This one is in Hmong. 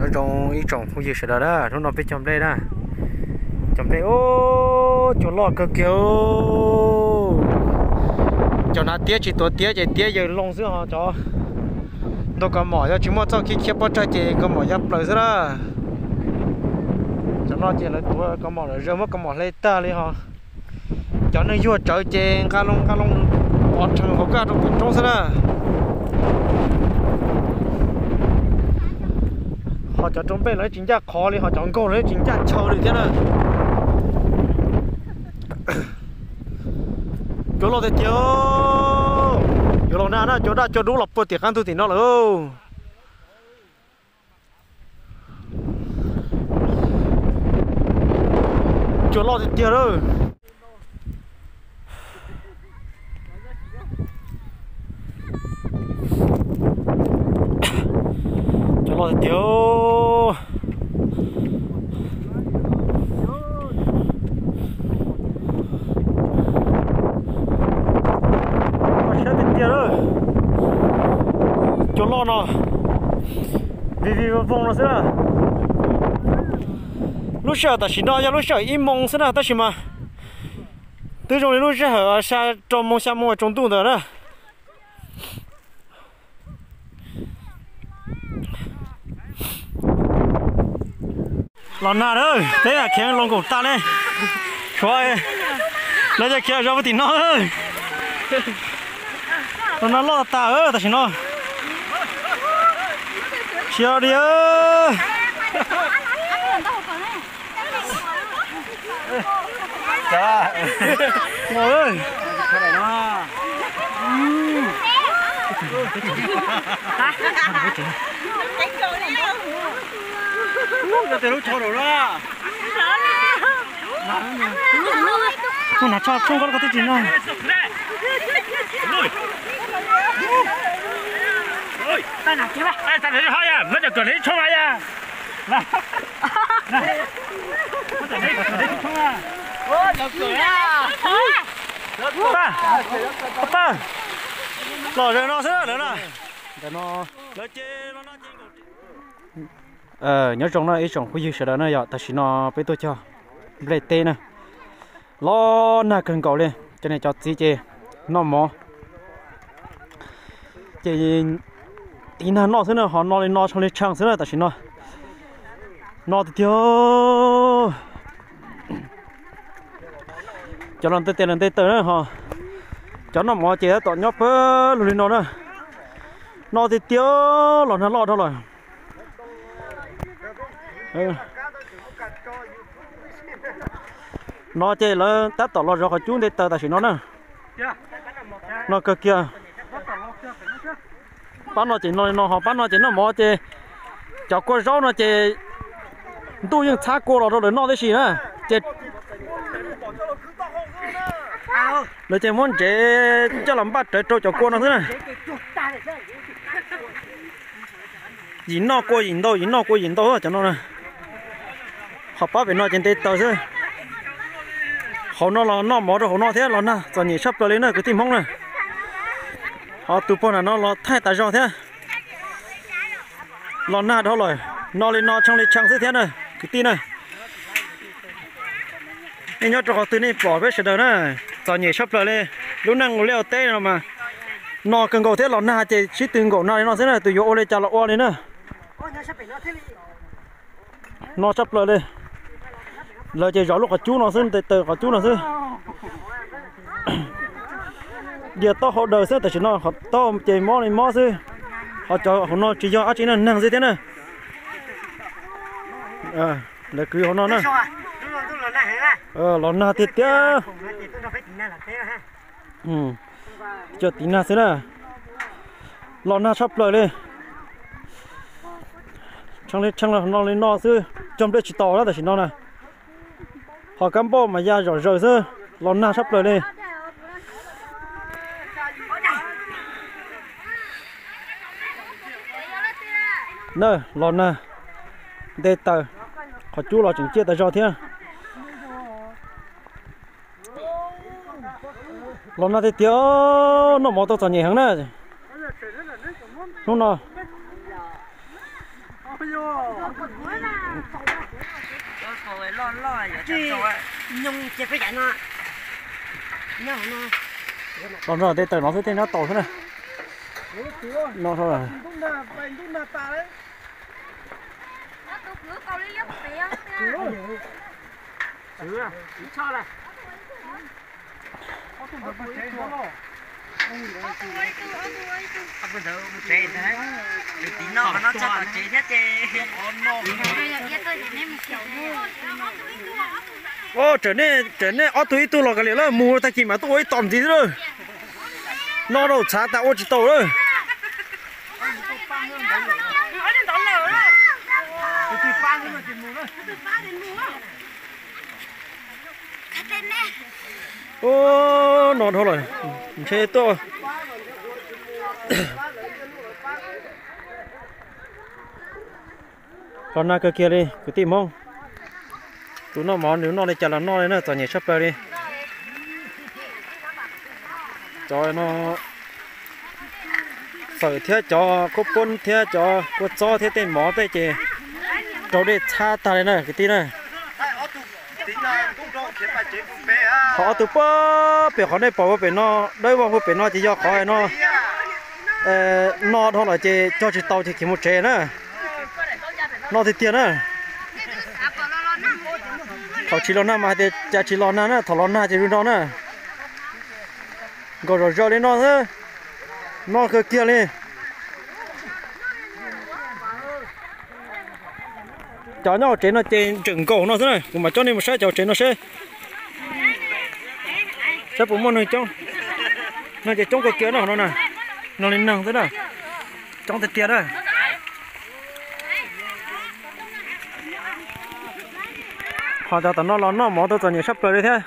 Nyob zoo ib tsoom phooj ywg sawv daws na, hnub no peb cog nplej na. Cog nplej, cua loj kawg kiag. Cov hnav tiab tsis tuav tiab ces tiab yaws loo xwb ho cov ntug kaus mom yog tsis muaj txoj kev khiab pob tsaig ces kaus mom ya plaws xwb na. Cov no ces lawv tuav kaus mom lawm, muab kaus mom hle tag li ho. Cov neeg yuag tsawv ces nqa loo nqa loo pov rhees hauv kaj rau pem roob xwb na. Ho cov rau nplej los tsis ncaj qhov li, ho cov nkaug los tsis ncaj chaw li thiab na. Cua loj tiag tiag. Yuav los nag na, cua daj cua dub los puag tim qab ntug tim no lawm. Cua loj tiag tiag lawm. Cua loj tiag tiag. Siab tiag tiag lawm. Cua loj no vij vij voog voog no xwb na. Lub sij hawm tam sim no yog lub sij hawm ib moos xwb na, tab sis mas twb zoo li lub sij hawm xya, rau moos xya moos tsaus ntuj ntawd na. Los nag na, peb khiav loo nkaum tag li. Tshuav lawv cov khiav zov puag tim no. Los nag loj tas tam sim no. Siab li. Ub, hnav tsho tshoob koj twb tsis noj. Pab, pab, los zaum no xwb lawm na. Ntawm no lawv ces nyob zoo na ib tsoom phooj ywg sawv daws na, yog tam sim no peb tuaj cog nplej teb na, los nag kawg nkaus li, cov niam cov txiv ces noj mov ces tiv nag noj xwb na, ho no li no tshee li tshee xwb na tam sim no. No tiag tiag. Cov los nte tes los nte taw na ho, cov noj mov ces tab tom nyob pawg lug li no na. No tiag tiag, los nag loj dhau lawm. No ces lawv tab tom los zov qhov cub nte taw tam sim no na. No kawg kiag. Pab no ces no li no ho, pab no ces noj mov ces cov kua zaub no ces ntuj yeej txhab kua los rau lawv noj tib si na. Ces lawv ces muab ntsev coj los npaj rawv rau cov kua no xwb na. Yim noj kua yim ntau, yim noj kua yim ntau cov no na. Ho pab pem no ces nte taw xwb. Hauv no los noj mov rau hauv no thiab, los nag txom nyem tshaj plaws li na kwv tij Hmoob na. Ho tus pog nram no los thaij tas zog thiab. Los nag dhau lawm, no li no tshee li tshee xwb thiab na kwv tij na. Nej nyob rau qhov twg nej pom peb sawv daws na, txom nyem tshaj plaws li. Lub neej ua liaj ua teb no mas no kawg nkaus thiab, los nag ces sib tw nkaum nag li no xwb na, tus yuav ua li cas los ua li na. No tshaj plaws li. Lawv ces zov lub qhov cub no xwb, nte taw qhov cub no xwb. Dias taub hau daws xwb, tam sim no qhov taub hau ces mob li mob xwb. Ho cov hauv no tsis yog dab tsi na, neeg xwb thiab na. Lawv kwv hauv no na. Los nag tiag tiag. Cov tiv nag xwb na. Los nag tshaj plaws li. Tshee li tshee no li no xwb, cog nplej tsis tau na tam sim no na. Ho kab npauj mas ya zom zaws xwb, los nag tshaj plaws li. Na, los nag nte taw, qhov cub los tseem ciaj tas zog thiab. Los nag tiag tiag, noj mov tau txom nyem heev na. Hnub no Los nrog tej tawm no xwb tej nyob tau xwb na. No Raws nej ob tug ib tug los kav liam lawm, mus tag kis mas tuaj ua ib tom ntxiv xwb lawm. No rau txhav tas ua tsis tau lawm. Ub, no dhau lawm, ntshe tuaj. Los nag kawg kiag li kwv tij Hmoob. Tus noj mov nws noj li cas los noj li na, txom nyem tshaj plaws li. Cov no fawm thiab cov khaub poob thiab cov kua txob thiab tej mov tej ces raug dej txhab tag li na kwv tij na. Qhov ob tug puag pem qhov nej pom puag pem no, dawb vog puag pem no ces yog qhov no no dhau lawm ces cog tsis tau ces khiav mus tsev na. No tiag tiag na. Thaum tsis los nag mas hais tias cas tsis los nag na, thaum los nag ces zoo no na. Nkaum zom zaws li no xwb, no kawg kiag li. Cov nyob hauv tsev no ces tseem nkaum no xwb na, kuv mam coj nej mus saib cov hauv tsev no seb, saib puas muaj neeg coob. Neeg ces coob kawg kiag no, no na, no li neeg xwb na, coob tiag tiag na. Ho cov tom no los noj mov tau txom nyem tshaj plaws li thiab.